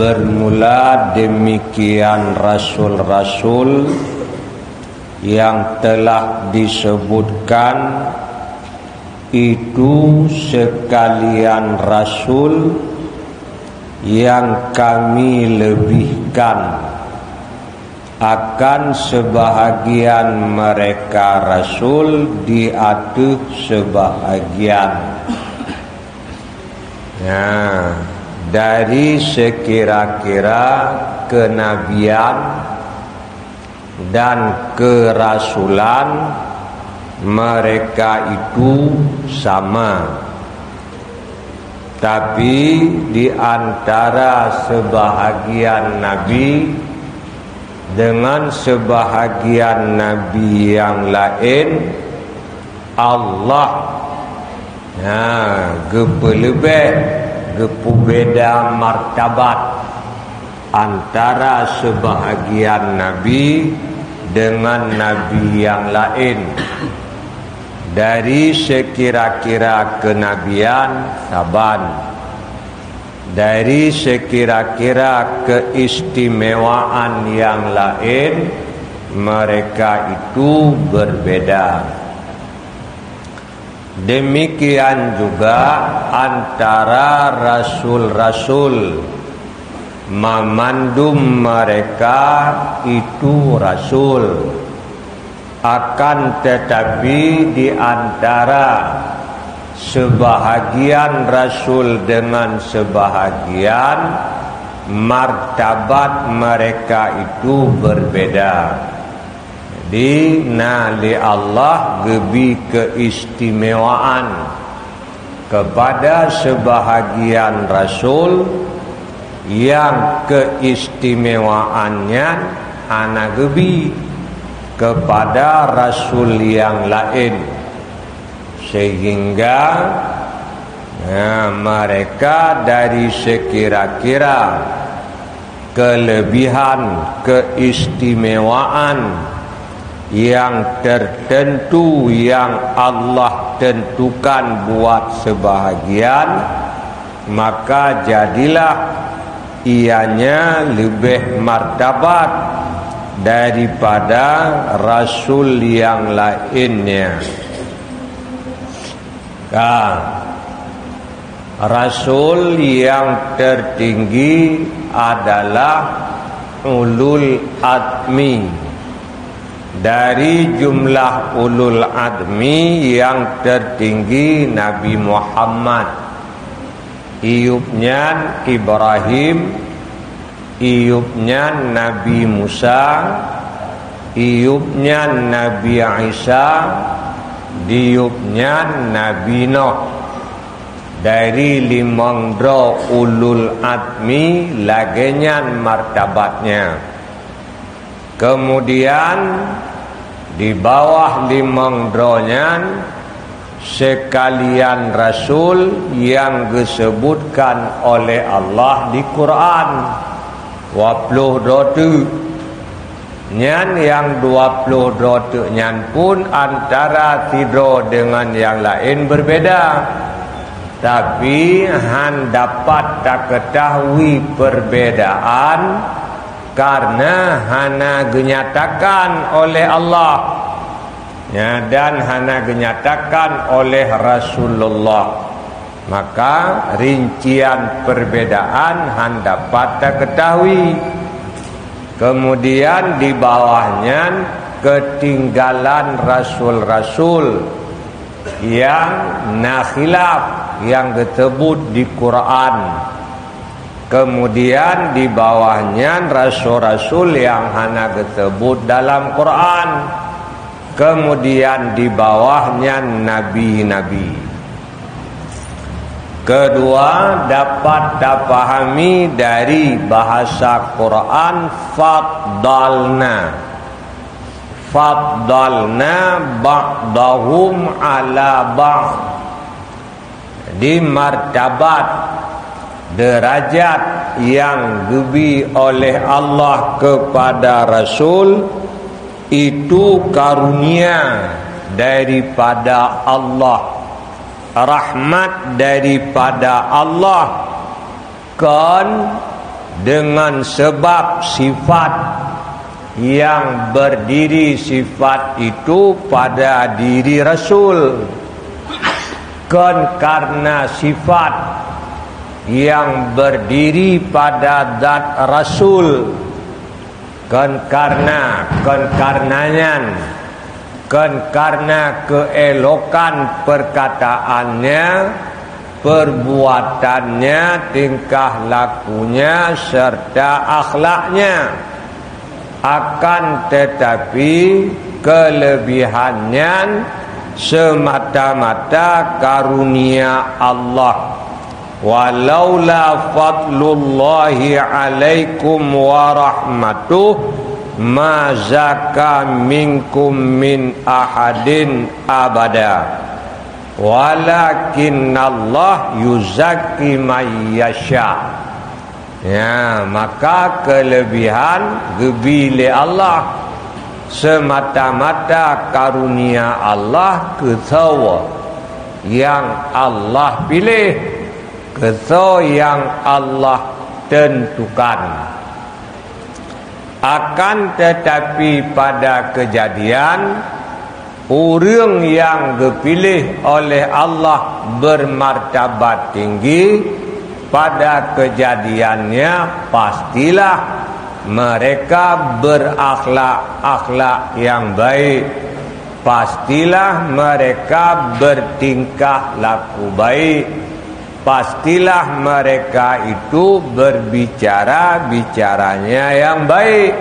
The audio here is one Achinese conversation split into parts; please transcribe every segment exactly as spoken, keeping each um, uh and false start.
Bermula demikian rasul-rasul yang telah disebutkan, itu sekalian rasul yang Kami lebihkan akan sebahagian mereka rasul di ateueh sebahagian. Nah, dari sekira-kira kenabian dan kerasulan mereka itu sama. Tapi di antara sebahagian nabi dengan sebahagian nabi yang lain, Allah, nah, geupeuleubeh, geupeubeda martabat antara sebahagian nabi dengan nabi yang lain. Dari sekira-kira kenabian saban, dari sekira-kira keistimewaan yang lain, mereka itu berbeda. Demikian juga antara rasul-rasul, mamandum mereka itu rasul. Akan tetapi di antara sebahagian rasul dengan sebahagian, martabat mereka itu berbeda. Jadi, na lé Allah geubri keistimewaan kepada sebahagian rasul, yang keistimewaan nyan hana geubri kepada rasul yang laén, sehingga, nah, mereka dari sekira-kira kelebihan, keistimewaan yang tertentu yang Allah tentukan buat sebahagian, maka jadilah ianya leubeh martabat daripada rasul yang lainnya. Ka. Rasul yang tertinggi adalah ulul azmi. Dari jumlah ulul azmi yang tertinggi Nabi Muhammad, iyup nyan Ibrahim, iyup nyan Nabi Musa, iyup nyan Nabi Isa, diyup nyan Nabi Noh. Dari limong droe ulul azmi lagée nyan martabatnya. Kemudian di bawah limong droe nyan sekalian rasul nyang geusebutkan oleh Allah di Quran, dua ploh droe teuk. Nyan nyang dua ploh droe teuk nyan pun antara sidroe deungon nyang laén beubeda, tapi han dapat takeutahui perbedaan karena hana geunyatakan oleh Allah, ya, dan hana geunyatakan oleh Rasulullah. Maka rincian perbedaan han dapat takeutahui. Kemudian di bawah nyan keutinggalan rasul-rasul nyang na khilaf nyang geuteubut di Quran. Kemudian di bawah nyan rasul-rasul nyang hana geuteubut dalam Quran. Kemudian di bawah nyan nabi-nabi. Kedua, dapat tapahami dari bahasa Quran faddalna. Faddalna ba'dahum ala ba'd. Di martabat, derajat nyang geubri oleh Allah kepada rasul, itu karunia daripada Allah, rahmat daripada Allah, kon Dengan sebab sifat yang berdiri sifat itu pada diri Rasul, kon karena sifat yang berdiri pada zat Rasul, kon karena, kon karena nyan, kon karena keelokan perkataannya, perbuatannya, tingkah lakunya, serta akhlaknya. Akan tetapi, kelebihan nyan semata-mata karunia Allah. Walaula fadlullahi alaikum wa rahmatuh, ma zaka minkum min ahadin abada. Walakinnallaha yuzakki may yasha. Ya, maka kelebihan geubi lé Allah semata-mata karunia Allah keu soe nyang Allah piléh, keu soe nyang Allah teuntukan. Akan tetapi pada kejadian, ureuëng nyang geupiléh oleh Allah bermartabat tinggi, pada kejadiannya pastilah mereka berakhlak-akhlak yang baik. Pastilah mereka bertingkah laku baik. Pastilah mereka itu berbicara bicaranya yang baik.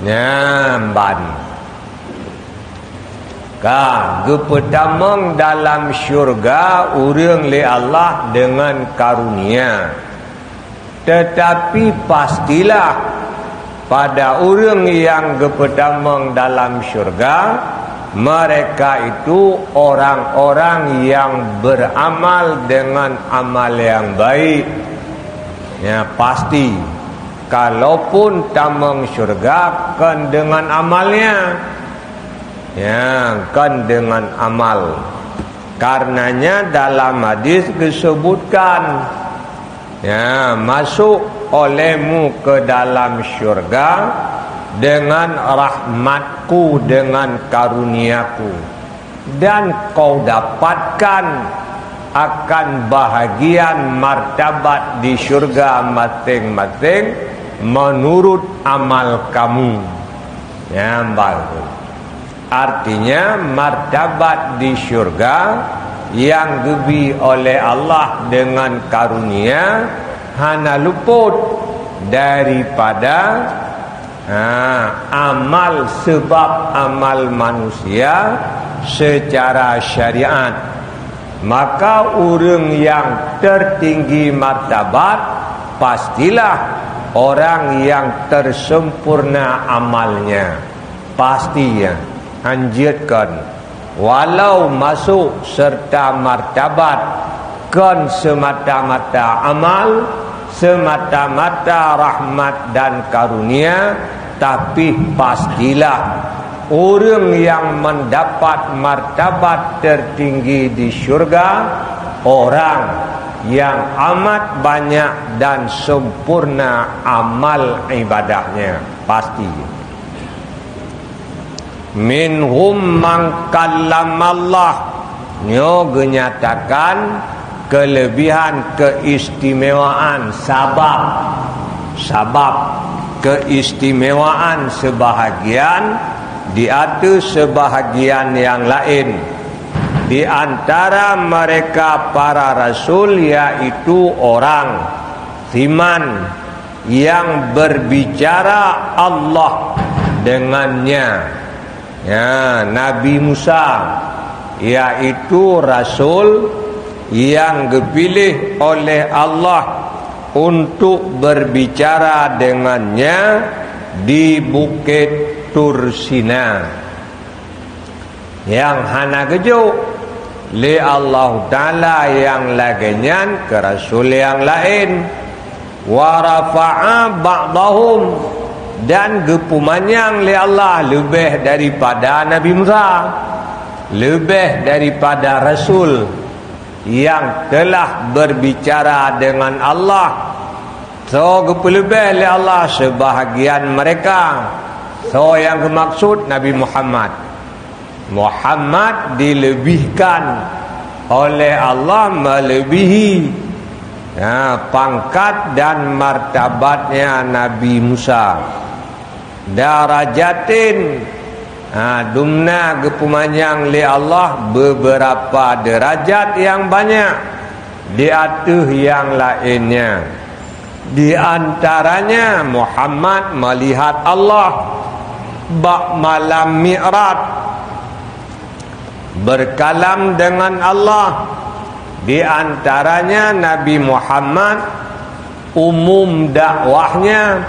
Nyan ban. Ka geupeutamong dalam syurga ureuëng lé Allah deungon karunia. Tetapi pastilah, pada ureuëng nyang geupeutamong dalam syurga, mereka itu orang-orang yang beramal dengan amal yang baik. Ya, pasti. Kalaupun tamong syurga, kon deungon amalnya. Ya, kon deungon amal. Karenanya dalam hadis disebutkan, ya, masuk olehmu ke dalam syurga dengan rahmatku, dengan karuniaku. Dan kau dapatkan akan bahagian martabat di syurga masing-masing menurut amal kamu. Nyan baru. Artinya, martabat di syurga yang geubi oleh Allah dengan karunia hana luput daripada, ha, amal sebab amal manusia secara syariat. Maka ureuëng yang tertinggi martabat pastilah orang yang tersempurna amalnya. Pasti, ya, hanjeut kon. Walau masuk serta martabat kon semata-mata amal, semata-mata rahmat dan karunia, tapi pastilah ureuëng yang mendapat martabat tertinggi di syurga, orang yang amat banyak dan sempurna amal ibadahnya. Pasti. Minhum man kallamallah. Nyoe geunyatakan kelebihan keistimewaan sabab, sabab keistimewaan sebahagian di ateueh sebahagian nyang laén. Di antara mereka para rasul, yaitu orang siman yang berbicara Allah dengannya, ya, Nabi Musa, yaitu rasul yang geupiléh oleh Allah untuk berbicara dengannya di Bukét Tur Sina. Nyang hana geujok lé Allahu Taala nyang lagée nyan keu rasul nyang laén. Wa rafa'a ba'dahum, dan geupeumanyang lé Allah leubeh daripada Nabi Musa, leubeh daripada rasul nyang telah berbicara dengan Allah. Soe geupeuleubeh lé Allah? Seubahagian meureka. Soe nyang geumaksud? Nabi Muhammad. Muhammad dilebihkan oleh Allah melebihi, ya, pangkat dan martabatnya Nabi Musa. Darajatin, ha, dumna geupeumanyang lé Allah beberapa derajat nyang banyak di ateueh nyang laénnya. Di antaranya Muhammad melihat Allah bak malam Mi'raj, berkalam dengan Allah. Di antaranya Nabi Muhammad, umum dakwahnya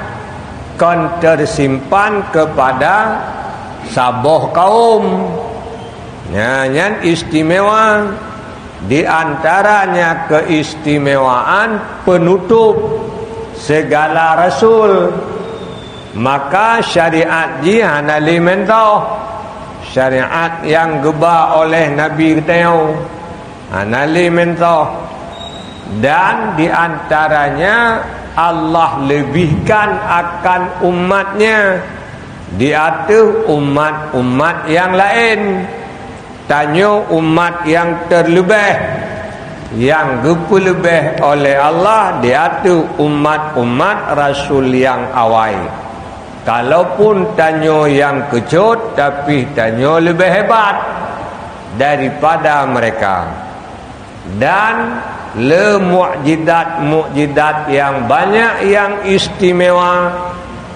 kon tersimpan kepada saboh kaum. Nah, nyan istimewa. Di antaranya keistimewaan penutup segala rasul. Maka syariat jih hana lé meuntôh. Syariat nyang geuba oleh Nabi geutanyoe hana lé meuntôh. Dan di antaranya Allah lebihkan akan umatnya di ateueh umat-umat nyang laén. Tanyoe umat nyang teuleubeh, nyang geupeuleubeh oleh Allah di ateueh umat-umat rasul nyang awai. Kalaupun tanyoe nyang keuchot, tapi tanyoe leubeh hebat daripada mereka. Dan le mukjizat-mukjizat nyang banyak nyang istimewa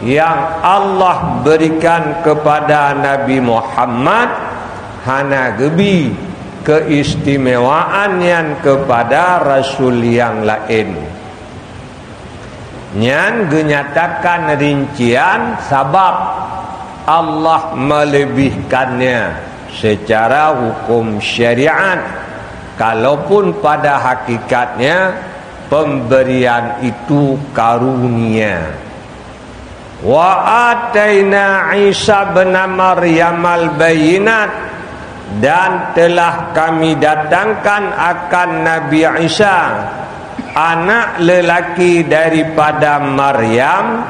nyang Allah berikan kepada Nabi Muhammad hana geubi keistimewaan nyan kepada rasul nyang laén. Nyan geunyatakan rincian sabab Allah meleubihkannya secara hukum syariat, kalaupun pada hakikatnya pemberian itu karunia. Wa ataina Isa bin Maryam al-bayyinat, dan telah Kami datangkan akan Nabi Isa, anak lelaki daripada Maryam,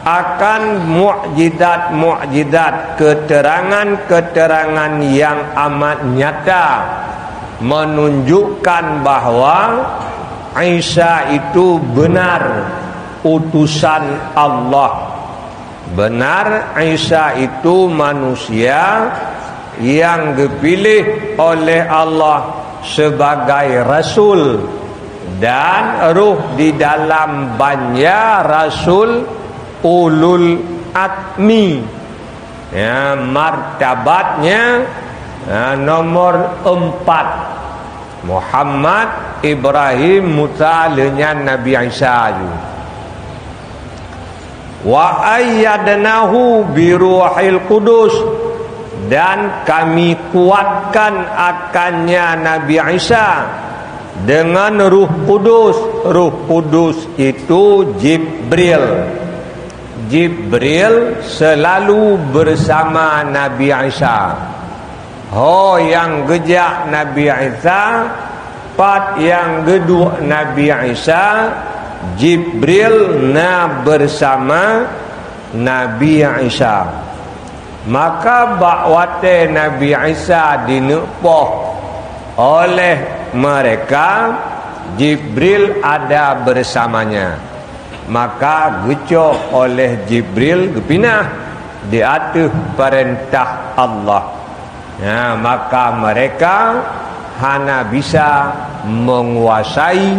akan mukjizat-mukjizat, keterangan-keterangan yang amat nyata, menunjukkan bahwa Isa itu benar utusan Allah. Benar, Isa itu manusia yang geupiléh oleh Allah sebagai rasul dan roh di dalam banja rasul ulul azmi. Ya, martabatnya, ya, nomor empat. Muhammad, Ibrahim, Musa, leunyan Nabi Isa ju. Wa ayyadnahu bi ruhil qudus, dan Kami kuatkan akannya Nabi Isa dengan Ruh Kudus. Ruh Kudus itu Jibril. Jibril selalu bersama Nabi Isa. Ho nyang geujak Nabi Isa, pat nyang geuduek Nabi Isa, Jibril na bersama Nabi Isa. Maka bak watée Nabi Isa dineuk poh oleh mereka, Jibril ada bersamanya. Maka geucok oleh Jibril geupinah di ateueh peurintah Allah. Nah, maka mereka hana bisa menguasai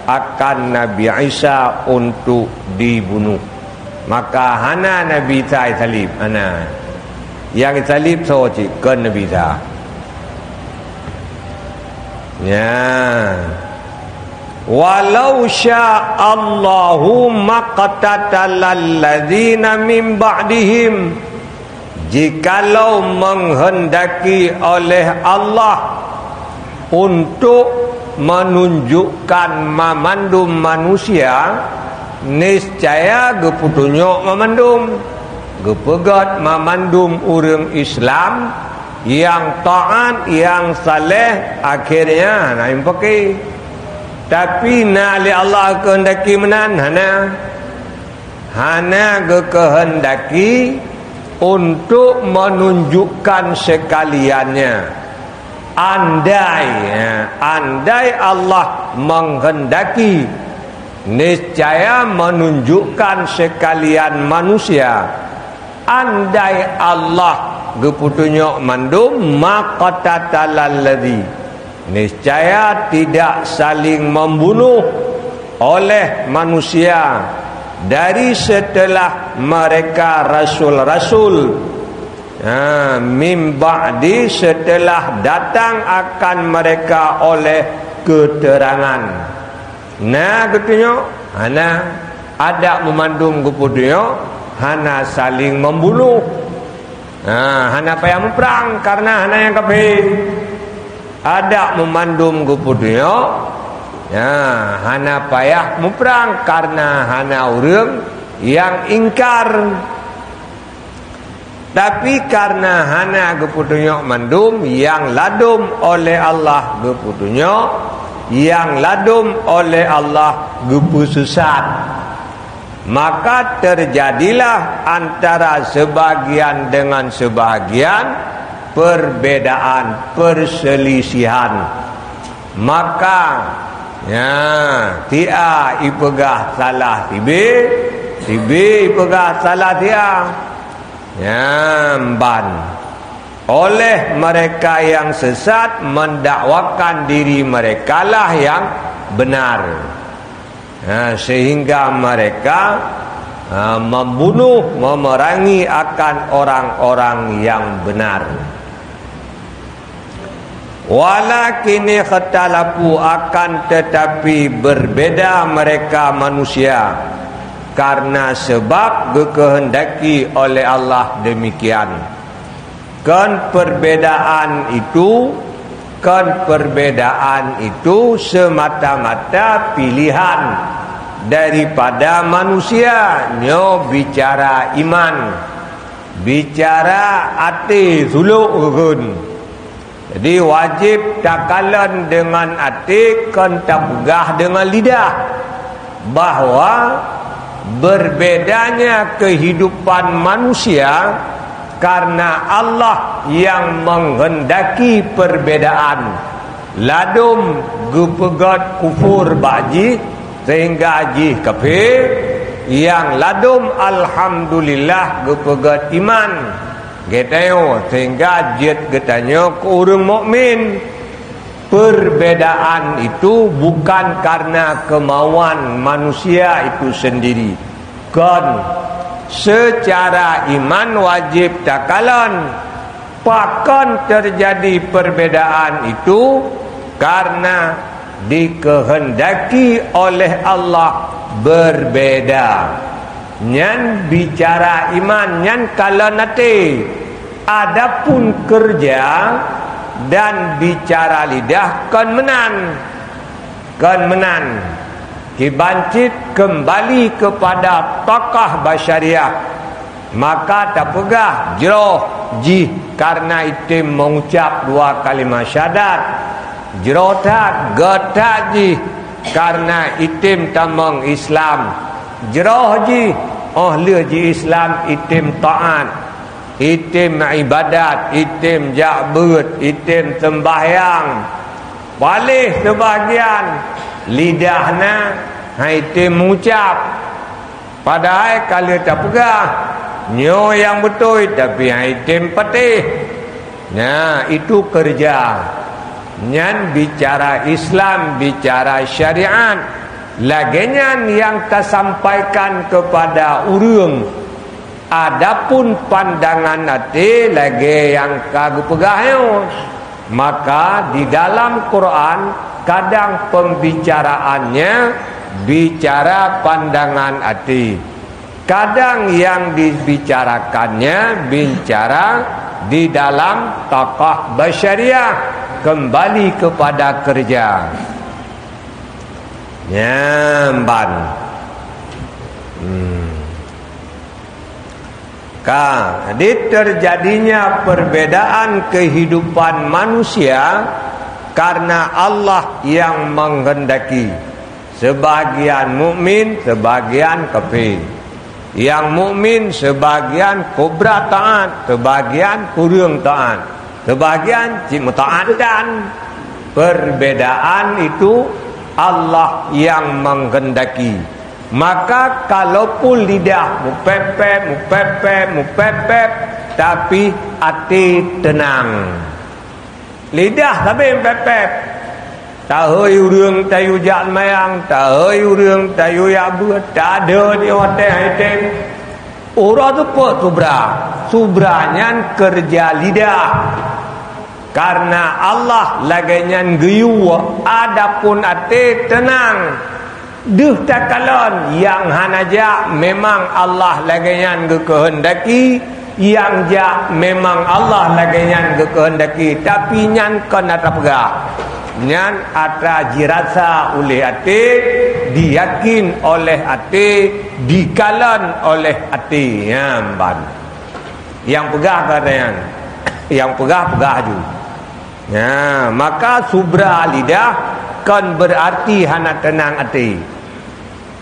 akan Nabi Isa untuk dibunuh. Maka hana Nabi Isa jisalib, hana. Nyang jisalib soe cit? Kon Nabi Isa. Ya. Walau sya Allahu maqtatalal ladzina min ba'dihim. Jikalau menghendaki oleh Allah untuk menunjukkan mamandum manusia, niscaya geupeutunyok mamandum, geupeugét mamandum ureuëng Islam nyang taát, nyang saleh, akhirnya hana meupaké. Tapi na lé Allah geukehendaki meunan? Hana. Hana geukehendaki untuk menunjukkan sekaliannya. Andai, ya, andai Allah menghendaki, niscaya menunjukkan sekalian manusia. Andai Allah geupeutunyok mandum, maqtatalal ladzi, niscaya tidak saling membunuh oleh manusia dari setelah mereka rasul-rasul, ha, mim ba'di, setelah datang akan mereka oleh keterangan. Na geutunyok? Hana. Adak meumandum geupeutunyok, hana saling membunuh. Ha, hana payah muprang karena hana nyang kafé. Adak meumandum geupeutunyok, ha, hana payah muprang karena hana ureuëng nyang ingkar. Tapi karena hana geupeutunyok mandum, nyang ladum oleh Allah geupeutunyok, nyang ladum oleh Allah geupeusesat. Maka terjadilah antara sebagian dengan sebagian perbedaan, perselisihan. Maka, ya, si A ipeugah salah si B, si B ipeugah salah si A. Nyan ban. Oleh mereka yang sesat mendakwakan diri merekalah yang benar. Ha, sehingga mereka, ha, membunuh, memerangi akan orang-orang yang benar. Walakin ikhtalafu, akan tetapi berbeda mereka manusia, karena sebab geukehendaki oleh Allah demikian. Kon perbedaan itu, kon perbedaan itu semata-mata pilihan daripada manusia. Nyoe bicara iman, bicara até sulok rukun. Jadi, wajéb takalon deungon até, kon tapeugah deungon lidah, bahwa berbedanya kehidupan manusia karena Allah yang menghendaki perbedaan. Ladum geupeugét kufur bak jih sehingga jih kafé, nyang ladum alhamdulillah geupeugét iman. Geutanyoe sehingga jeuet geutanyoe keu ureuëng mukmin. Perbedaan itu bukan karena kemauan manusia itu sendiri. Kon, secara iman wajéb takalon. Pakon terjadi perbedaan itu? Karena dikehendaki oleh Allah berbeda. Nyan bicara iman, nyan kalon até. Adapun kerja dan bicara lidah kon meunan. Kon meunan. Kiban cit kembali kepada tokoh basyariah. Maka tapeugah jroh jih karena item mengucap dua kalimah syahadat. Jroh that, gét that jih karena item tamong Islam. Jroh jih, óh lheueh ji-Islam item taat, item ibadat, item jak beuet, item sembahyang. Paléh sebahagian lidah na, hai item mengucap. Padahai ka lheueh tapeugah, nyoe nyang beutôi, tapi hai item patéh. Nah, itu kerja. Nyan bicara Islam, bicara syariat. Lagée nyan nyang tasampaikan kepada ureuëng. Adapun pandangan até lagée nyang ka geupeugah nyoe. Maka di dalam Quran kadang pembicaraannya bicara pandangan até. Kadang yang dibicarakannya bicara di dalam tokoh basyariah, kembali kepada kerja. Nyan ban. Hmm. Ka, jadi terjadinya perbedaan kehidupan manusia karena Allah yang menghendaki. Sebagian mukmin, sebagian kafé. Nyang mukmin sebagian kobra taat, sebagian kureueng taat, sebagian cit meutaat dan. Perbedaan itu Allah yang menghendaki. Maka kalaupun lidah mupepet, mupepet, mupepet, tapi até teunang. Lidah sabe pepet. Tahôi ureuëng tayue jak seumayang, tahôi ureuëng tayue jak beuet, tadô di watée hai tem. Uroe teupeu subra. Subra nyan keureuja lidah. Karena Allah lagée nyan geuyue, adapun até teunang. Deuh takalon nyang hana jak memang Allah lagée nyan geukeuheundaki, nyang jak memang Allah lagée nyan geukeuheundaki, tapi nyan kon atra peugah. Nyan atra jirasa uléh até, diyakin oleh até, dikalon oleh até. Nyan ban. Nyang peugah kata nyan, nyang peugah, peugah ju. Nah, maka subra lidah kon beurarti hana teunang até.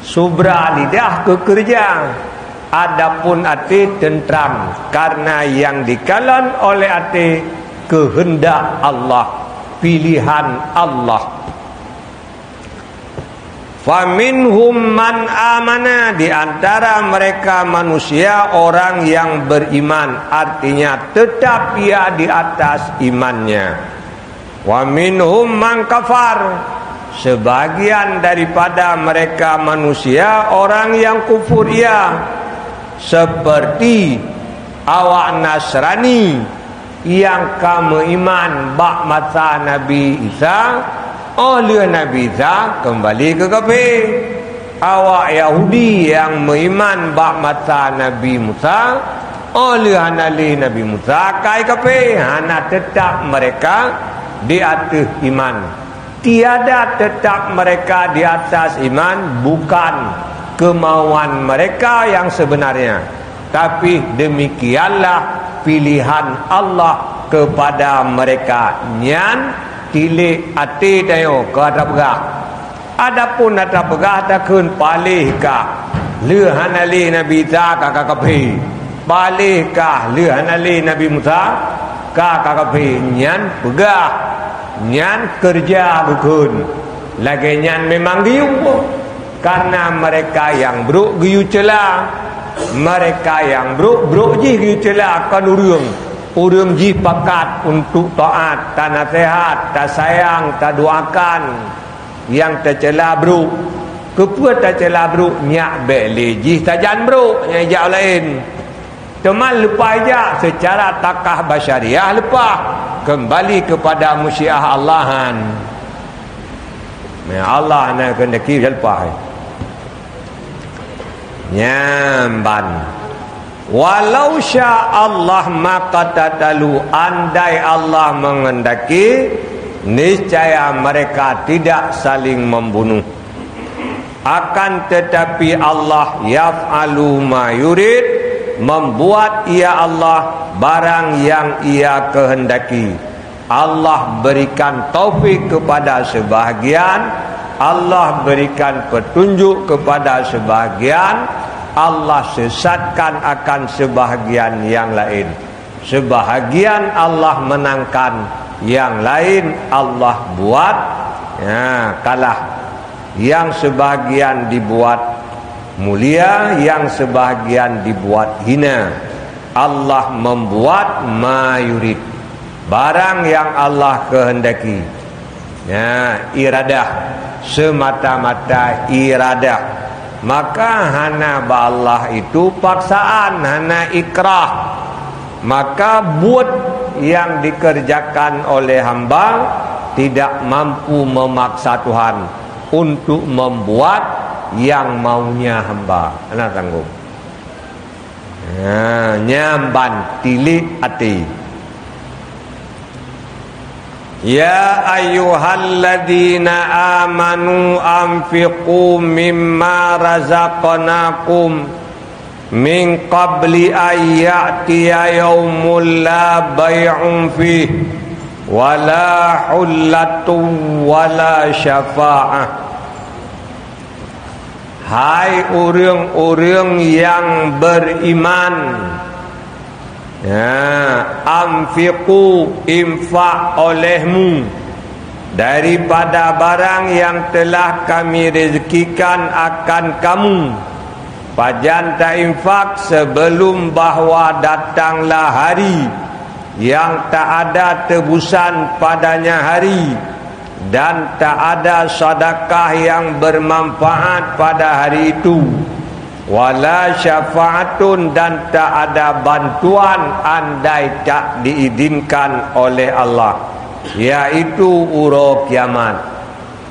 Subra lidah keu keureuja, adapun até teuntram, karena nyang dikalon oleh até keuheundak Allah, pilihan Allah. Faminhum man amana, di antara mereka manusia orang yang beriman, artinya tetap ia di atas imannya. Wa minhum man kafar, sebagian daripada mereka manusia orang yang kufur ia, seperti awak Nasrani nyang ka meuiman bak masa Nabi Isa, óh lheueh Nabi Isa keumbali keu kafé. Awak Yahudi nyang meuiman bak masa Nabi Musa, óh lheueh hana lé Nabi Musa kai kafé, hana teutap mereka di ateueh iman. Tiada tetap mereka di atas iman bukan kemauan mereka yang sebenarnya, tapi demikianlah pilihan Allah kepada mereka. Nyan tilék até tanyoe keu atra peugah. Adapun atra peugah takheun paléh kah lheueh hana lé Nabi Isa ka ka kafé. Paléh kah lheueh hana lé Nabi Musa ka ka kafé, nyan peugah, nyan keureuja geukheun. Lagée nyan memang geuyue, karena mereka nyang brok geuyue ceula. Mereka nyang brok, brok jih geuyue ceula kon ureuëng. Ureuëng jih pakat untuk taát, tanaseuhat, tasayang, tadoakan. Nyang teuceula brok. Keupeue teuceula brok? Nyak bék lé jih sajan brok nyang ijak laén. Teuma leupah ijak seucara takah basyariah leupah, keumbali keupada masyiah Allahan. Meunan Allah na keuhendaki leupah. Nyan ban. Walau sya Allah maqatatalu, andai Allah menghendaki, niscaya mereka tidak saling membunuh. Akan tetapi Allah yaf'alu ma yurid, membuat Ia Allah barang yang Ia kehendaki. Allah berikan taufik kepada sebahagian, Allah berikan petunjuk kepada sebahagian, Allah sesatkan akan sebahagian yang lain. Sebahagian Allah menangkan, yang lain Allah buat, ya, kalah. Yang sebahagian dibuat mulia, yang sebahagian dibuat hina. Allah membuat ma yurid. Barang yang Allah kehendaki. Ya, iradah. Semata-mata iradah. Maka hana bak Allah itu paksaan, hana ikrah. Maka buet yang dikerjakan oleh hamba tidak mampu memaksa Tuhan untuk membuat yang maunya hamba. Hana sanggup. Ha, nyan ban tilék até. Ya ayyuhalladzina amanu anfiqu mimma razaqnakum min qabli an ya'tiya yaumun la bai'un fih wala hullatun wala syafa'ah. Hai ureuëng-ureuëng nyang beriman, ya, anfiqu, infak olehmu daripada barang yang telah Kami rezekikan akan kamu. Pajan ta-infak? Sebelum bahwa datanglah hari yang tak ada tebusan padanya hari, dan tak ada sedekah yang bermanfaat pada hari itu, wala syafaatun, dan tak ada bantuan andai tak diizinkan oleh Allah, yaitu uroe kiamat.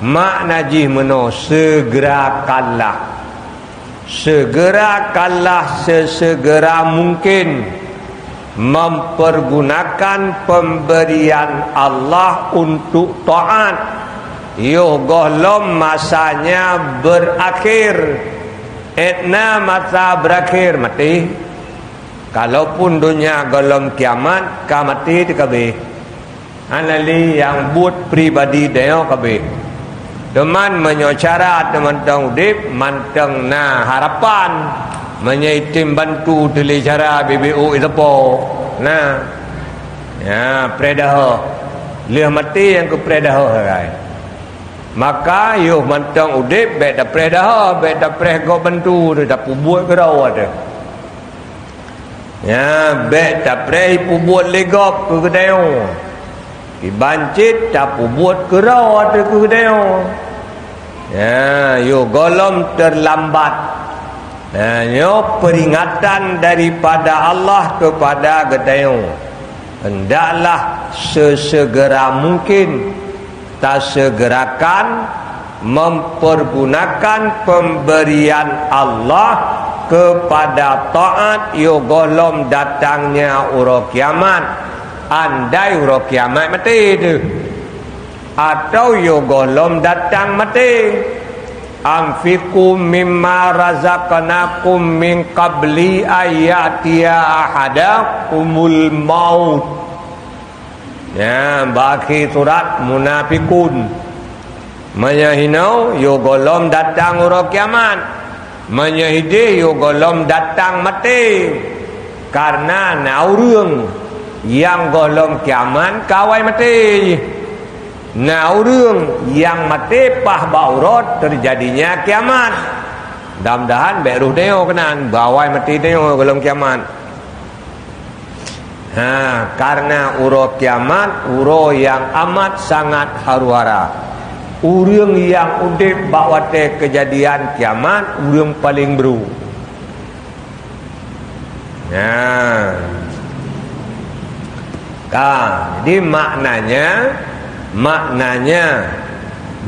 Makna jih meunoe, segerakanlah. Segerakanlah sesegera mungkin mempergunakan pemberian Allah untuk taat, yoh gohlom masanya berakhir. Etna masa berakhir, maté. Kalaupun donya gohlom kiamat, ka maté teuh kabeh. Hana lé nyang buet pribadi tanyoe kabeh. Teuma meunyoe cara teuh mantong udeb, mantong na harapan. Meunyoe item bantu teuh lé cara B B O iseupôt, na. Ya, preh dahôh. Lheueh maté nyang keu preh dahôh sagai. Maka yoh mantong udeb, bék tapreh dahôh, bék tapreh gob bantu teuh, tapeubuet keudroe teuh. Nyan, bék tapreh ipeubuet lé gob keu geutanyoe. Kiban cit tapeubuet keudroe teuh keu geutanyoe. Nyan, yoh gohlom teulambat. Nyan, nyoe peuringatan daripada Allah keupada geutanyoe. Hendaklah sesegera mungkin tasegerakan mempergunakan pemberian Allah kepada taat, yoh gohlom datangnya uroe kiamat. Andai uroe kiamat maté teuh, atau yoh gohlom datang maté. Anfiqu mimma razaqnakum min qabli an ya'tiya ahadakumul maut. Nyan, bak akhé surat Munafikun. Meunyoe hinoe, yoh gohlom datang uroe kiamat. Meunyoe hidéh, yoh gohlom datang maté. Kareuna na ureuëng nyang gohlom kiamat ka awai maté jih. Na ureuëng nyang maté paih bak uroe teujadinya kiamat. Mudah-mudahan bék roh tanyoe keunan, bak awai maté tanyoe gohlom kiamat. Ha, kareuna uroe kiamat, uroe nyang amat sangat huru-hara. Ureuëng nyang udeb bak watée keujadian kiamat, ureuëng paleng brok. Nah. Ka, jadi maknanya, maknanya,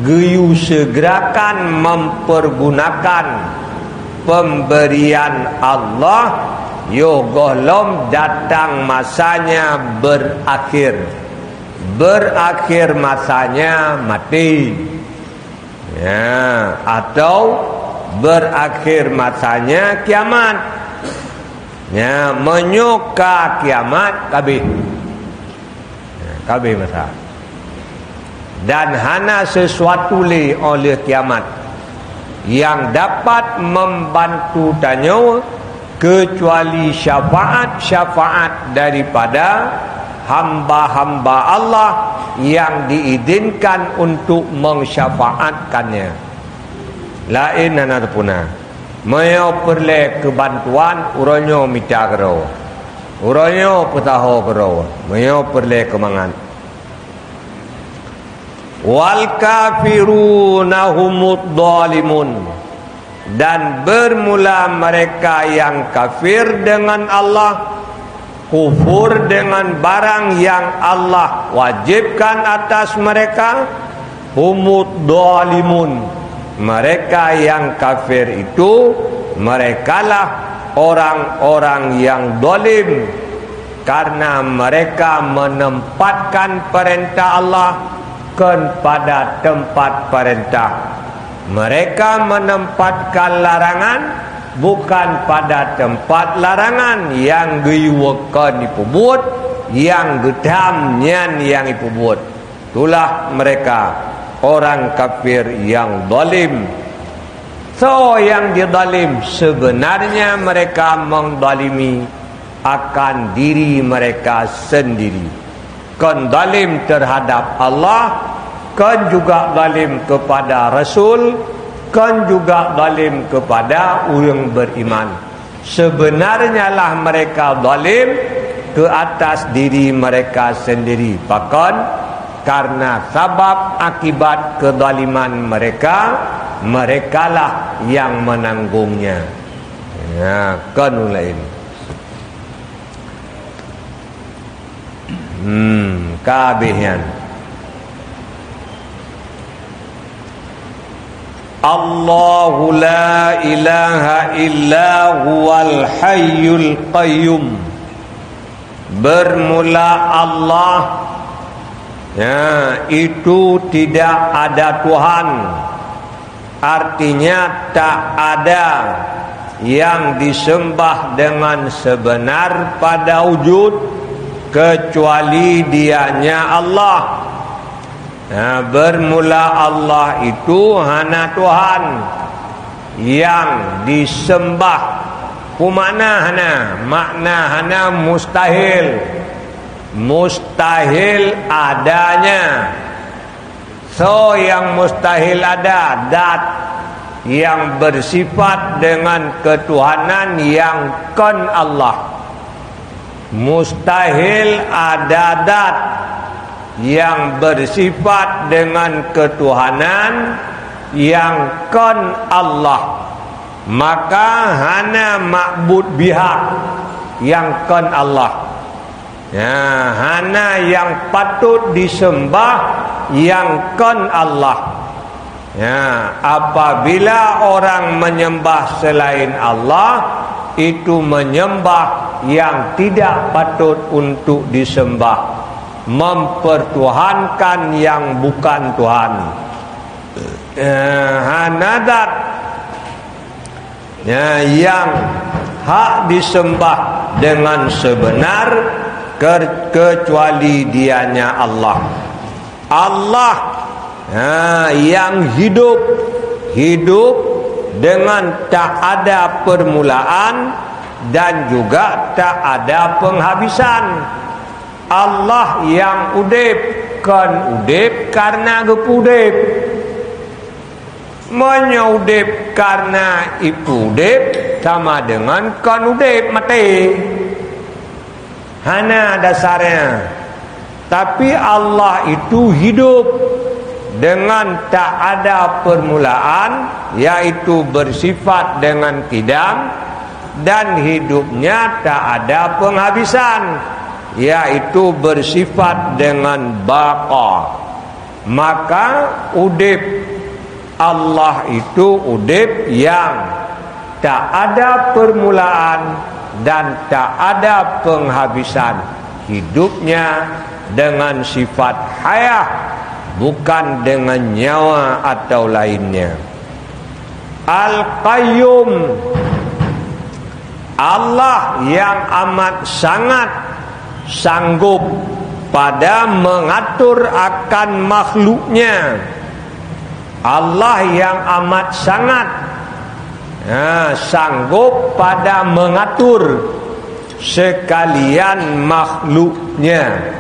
geuyue segerakan mempergunakan pemberian Allah, yoh gohlom datang masanya berakhir. Berakhir masanya maté. Ya, atau berakhir masanya kiamat. Ya, meunyoe ka kiamat, kabeh. Ya, kabeh masa. Dan hana sesuatu lé óh lheueh kiamat nyang dapat membantu tanyoe keucuali syafaat-syafaat daripada hamba-hamba Allah nyang diizinkan untuk meusyafaatkannya. Laén hana teupuna. Meunyoe peureulée keubantuan, uroe nyoe mita keudroe. Uroe nyoe peusaho keudroe. Meunyoe peureulée keumangat. Wal kafiruna humud dhalimun. Dan bermula mereka yang kafir dengan Allah, kufur dengan barang yang Allah wajibkan atas mereka, humud dhalimun. Mereka yang kafir itu, merekalah orang-orang yang zalim, karena mereka menempatkan perintah Allah kon pada tempat perintah. Mereka menempatkan larangan bukan pada tempat larangan, nyang geuyue kon ipeubuet, nyang geutam nyan nyang ipeubuet. Itulah mereka orang kafir yang zalim. Soe nyang jizalim, sebenarnya mereka menzalimi akan diri mereka sendiri. Kon zalim terhadap Allah, kon juga zalim kepada Rasul, kon juga zalim kepada ureuëng beriman. Sebenarnyalah mereka zalim ke atas diri mereka sendiri. Pakon? Karena sabab akibat kezaliman mereka, merekalah yang menanggungnya. Ya, kon lain. Hmm, ka habéh nyan. Allahu la ilaha illa huwal hayyul qayyum. Bermula Allah, ya, itu tidak ada Tuhan. Artinya, tak ada yang disembah dengan sebenar pada wujud kecuali Dianya Allah. Nah, bermula Allah itu hana Tuhan yang disembah. Peue makna hana? Makna hana mustahil. Mustahil adanya. Soe nyang mustahil ada? Dat nyang bersifat dengan ketuhanan nyang kon Allah. Mustahil ada dat nyang bersifat dengan ketuhanan nyang kon Allah. Maka hana makbud bihak nyang kon Allah. Ya, hana nyang patut disembah nyang kon Allah. Ya, apabila orang menyembah selain Allah, itu menyembah yang tidak patut untuk disembah, mempertuhankan yang bukan Tuhan. Ya, hana dat, ya, yang hak disembah dengan sebenar ke-, kecuali Dianya Allah. Allah, ha, yang hidup, hidup dengan tak ada permulaan dan juga tak ada penghabisan. Allah yang udeb, kon udeb karena geupeu udeb. Meunyoe udeb karena ipeu udeb, sama dengan kon udeb, maté. Hana dasarnya. Tapi Allah itu hidup dengan tak ada permulaan, yaitu bersifat dengan kidam, dan hidupnya tak ada penghabisan, yaitu bersifat dengan baqa. Maka udeb Allah itu udeb yang tak ada permulaan dan tak ada penghabisan hidupnya dengan sifat hayah, bukan dengan nyawa atau lainnya. Al-Qayyum, Allah yang amat sangat sanggup pada mengatur akan makhluknya. Allah yang amat sangat, ha, sanggup pada mengatur sekalian makhluknya.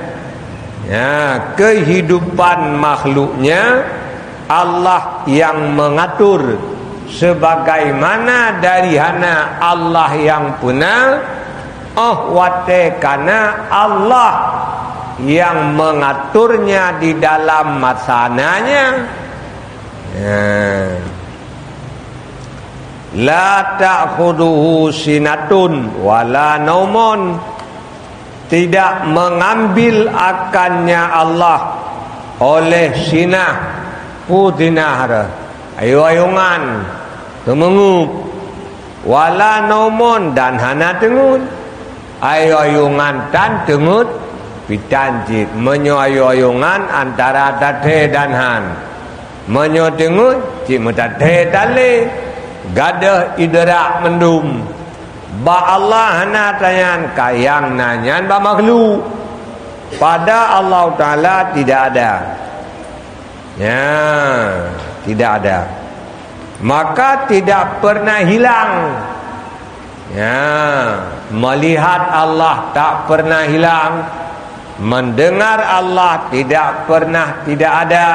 Ya, kehidupan makhluknya Allah yang mengatur, sebagaimana dari hana Allah yang puna, oh watée kana Allah yang mengaturnya di dalam masananya. Ya. La ta'khuduhu sinatun wala naumun. Tidak mengambil akannya Allah oleh sinah, peue sinah, ayo-ayongan, teumeungeup, wala naumun, dan hana teungeut. Ayo-ayongan tan teungeut, pitan cit. Meunyoe ayo-ayongan antara tathée dan han. Meunyoe teungeut, cit meutathée tan lé. Gadôh idrak mandum. Bak Allah hana tanyan, kayang na nyan bak makhluk. Pada Allah Taala tidak ada. Ya, tidak ada. Maka tidak pernah hilang. Ya, melihat Allah tak pernah hilang, mendengar Allah tidak pernah tidak ada.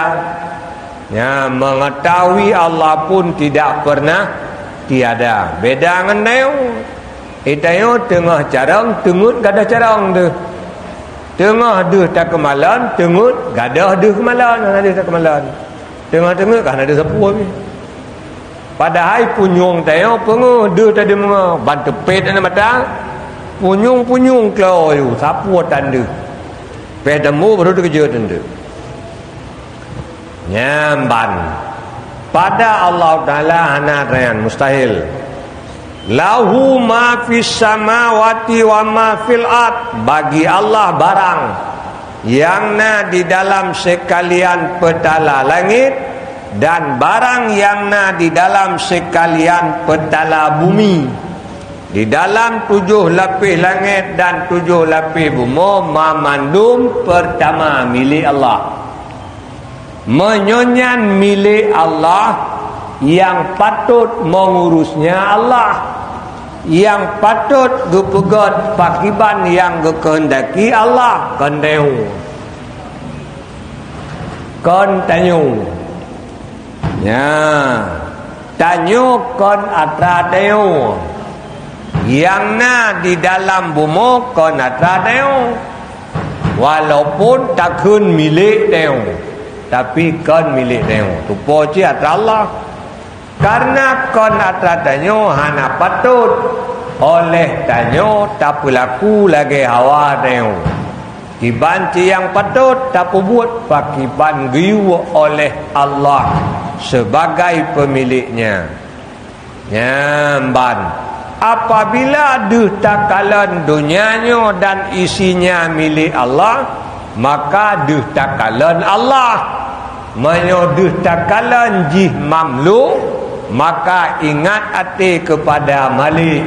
Ya, mengetahui Allah pun tidak pernah tiada. Beda ngon tanyoe. Eh, tanyoe teungoh carông, teungeut gadôh carông deuh. Teungoh deuh takeumalon, teungeut gadôh deuh keumalon, hana deuh takeumalon. Teungoh teungeut ka hana deuh sapeue pih. Padahai punyueng tanyoe peungeuh deuh tadi meungoh, ban teupet aneuk mata, punyueng-punyueng klo yue, sapeue tan deuh. Péh teumu baru teukeujot teundeuh. Nyan ban. Pada Allah Taala hana atra nyan, mustahil. Lahu ma fis samawati wa ma fil ard. Bagi Allah barang nyang na di dalam sekalian peutala langit dan barang nyang na di dalam sekalian peutala bumi. Di dalam tujoh lapéh langét dan tujoh lapéh bumoe, mamandum pertama milék Allah. Meunyoe nyan milék Allah, nyang patôt meungurusnya Allah, nyang patôt geupeugét pakriban nyang geukeuheundaki Allah, kon tanyoe. Kon tanyoe. Nya, tanyoe kon atra tanyoe. Nyang na di dalam bumoe kon atra tanyoe. Walaupun takheun milék tanyoe, tapi kon milék tanyoe. Tupo cit atra Allah. Karena kon atra tanyoe hana patôt oleh tanyoe tapeulaku lagée hawa tanyoe. Kiban cit nyang patôt tapeubuet pakriban geuyue oleh Allah sebagai pemiliknya. Nyan ban, apabila deuh takalon donya nyoe dan isinya milék Allah, maka deuh takalon Allah. Meunyoe deuh takalon jih makhluk, maka ingat até keupada Malik.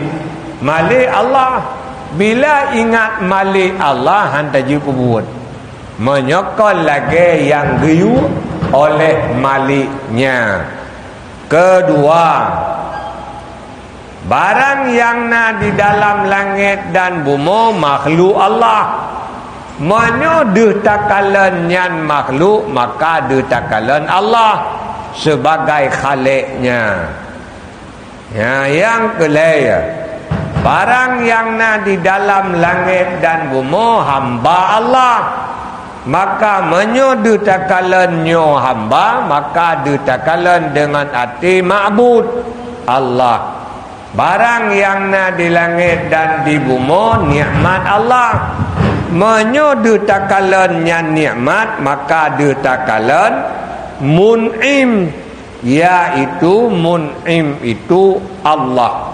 Malik Allah. Bila ingat Malik Allah, han tajeuet peubuet. Meunyoe kon lagée nyang geuyue oleh Maliknya. Keudua, barang nyang na di dalam langét dan bumoe makhluk Allah. Meunyoe deuh takalon nyan makhluk, maka deuh takalon Allah sebagai Khaliqnya. Ya, nyang keulhée, barang nyang na di dalam langét dan bumoe hamba Allah. Maka meunyoe deuh takalon nyoe hamba, maka deuh takalon deungon até ma'bud, Allah. Barang nyang na di langét dan di bumoe nikmat Allah. Meunyoe deuh takalon nyan nikmat, maka deuh takalon mun'im, yaitu mun'im itu Allah.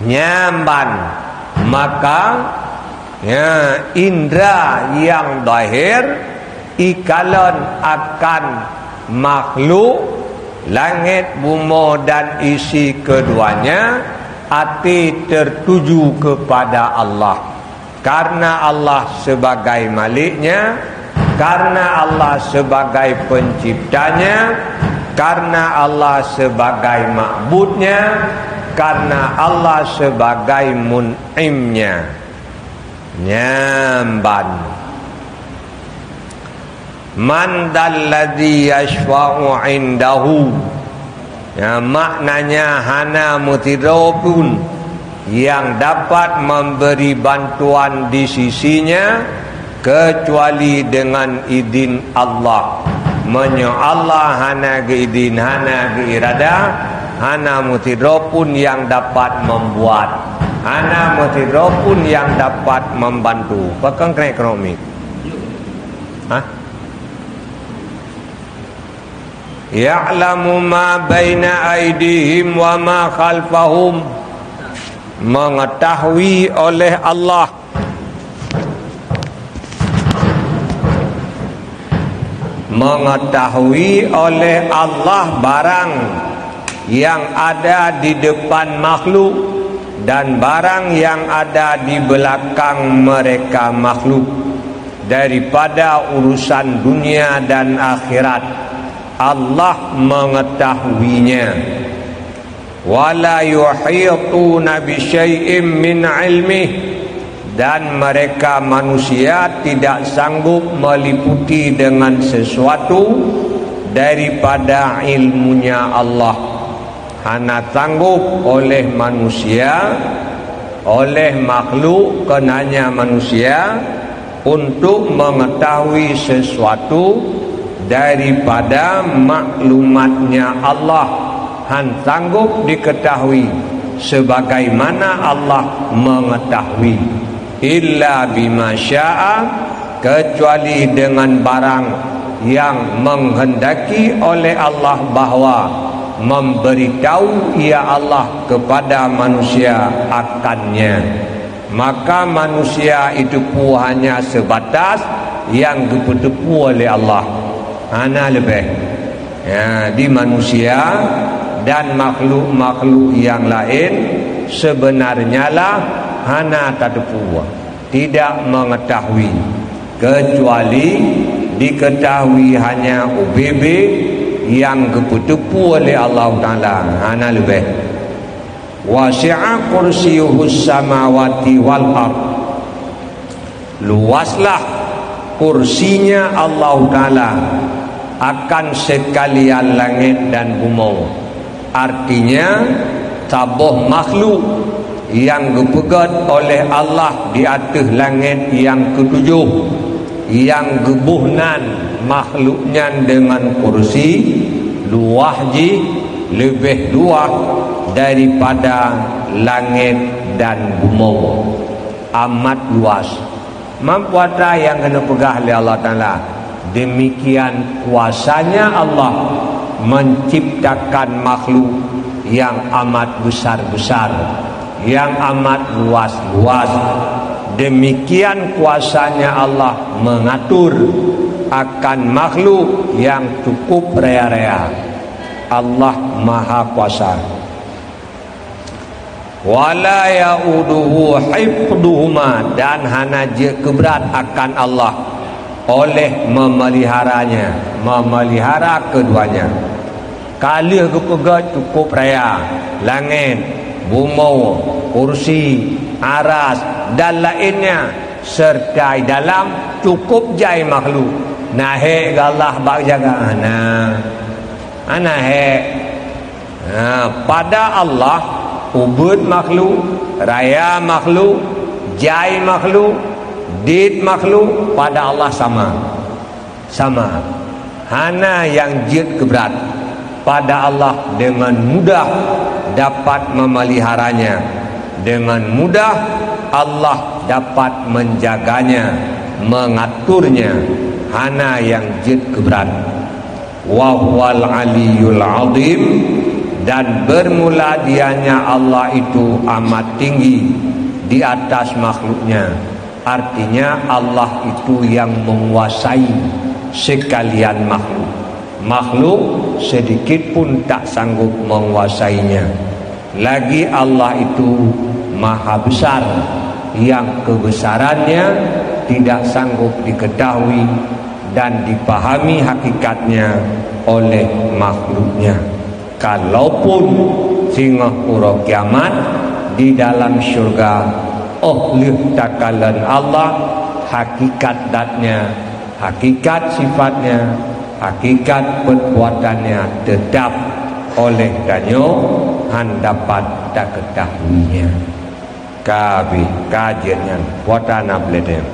Nyan ban, maka, ya, indra nyang zahir ikalon akan makhluk, langét, bumoe dan isi keduanya, até tertuju kepada Allah. Karena Allah sebagai Maliknya, karena Allah sebagai Penciptanya, karena Allah sebagai Ma'budnya, karena Allah sebagai Mun'imnya. Nyan ban. Man dzalladzi yasyfa'u 'indahu. Ya, maknanya hana meusidroe pun nyang dapat memberi bantuan di sisinya kecuali dengan idin Allah. Meunyoe Allah hana geuidin, hana geuirada, hana meusidroe pun nyang dapat membuat, hana meusidroe pun nyang dapat membantu. Pakon keuneuk keunong miet? Hah? Ya'lamu ma baina aidihim wa ma khalfahum. Mengetahui oleh Allah. Mengetahui oleh Allah barang yang ada di depan makhluk dan barang yang ada di belakang mereka makhluk daripada urusan dunia dan akhirat. Allah mengetahuinya. "Wa la yuhituna bi syai'im min ilmih," dan mereka manusia tidak sanggup meliputi dengan sesuatu daripada ilmunya Allah. Hana sanggup oleh manusia, oleh makhluk, keunanya manusia, untuk mengetahui sesuatu daripada maklumatnya Allah, hán sanggup diketahui sebagaimana Allah mengetahui, illa bima syaa, kecuali dengan barang yang menghendaki oleh Allah bahwa memberitahu Ia Allah kepada manusia akannya. Maka manusia itu pun hanya sebatas yang geupeuteupeue lé Allah, hana leubeh. Ya, di manusia dan makhluk-makhluk yang lain sebenarnya lah hana tateupeue, tidak mengetahui, kecuali diketahui hanya ubé-bé yang geupeuteupeue lé Allah Taala, hana leubeh. "Wasi'a kursiyuhus samawati wal ard." Luaslah kursinya Allah Taala akan sekalian langit dan bumoe. Artinya, saboh makhluk yang geupeugét oleh Allah di ateueh langit yang ketujoh, nyang geuboh nan makhluk nyan deungon kursi, luwah jih leubeh luwah daripada langét dan bumoe. Amat luwah. Mampu atra nyang keuneuk peugah lé Allah Taala, demikian kuasanya Allah menciptakan makhluk yang amat besar-besar, yang amat luas-luas. Demikian kuasanya Allah mengatur akan makhluk yang cukup raya-raya. Allah Maha Kuasa. "Wa la yauduhu hifdhuhuma," dan hana jeuet keubrat akan Allah oleh memeliharanya, memelihara keduanya. Ka lheueh geupeugét cukup raya, langét, bumoe, kursi, aras, dan lainnya, serta di dalam cukup jai makhluk. Na hék geuh Allah bak jaga? Hana. Hana hék. Ha, pada Allah, ubeuet makhluk, raya makhluk, jai makhluk, dit makhluk, pada Allah sama. Sama. Hana nyang jeuet keubrat. Pada Allah dengan mudah dapat memeliharanya. Dengan mudah Allah dapat menjaganya, mengaturnya. Hana nyang jeuet keubrat. "Wa huwal aliyyul azim," dan bermula dianya Allah itu amat tinggi di atas makhluknya. Artinya, Allah itu yang menguasai sekalian makhluk. Makhluk sedikit pun tak sanggup menguasainya. Lagi Allah itu maha besar, yang kebesarannya tidak sanggup diketahui dan dipahami hakikatnya oleh makhluknya. Kalaupun singoh uroe kiamat di dalam syurga, óh lheueh takalon Allah, hakikat zatnya, hakikat sifatnya, hakikat perbuatannya tetap oleh tanyoe hán dapat takeutahuinya. Ka abéh, ka jeuet nyan, buatan na beuledeng.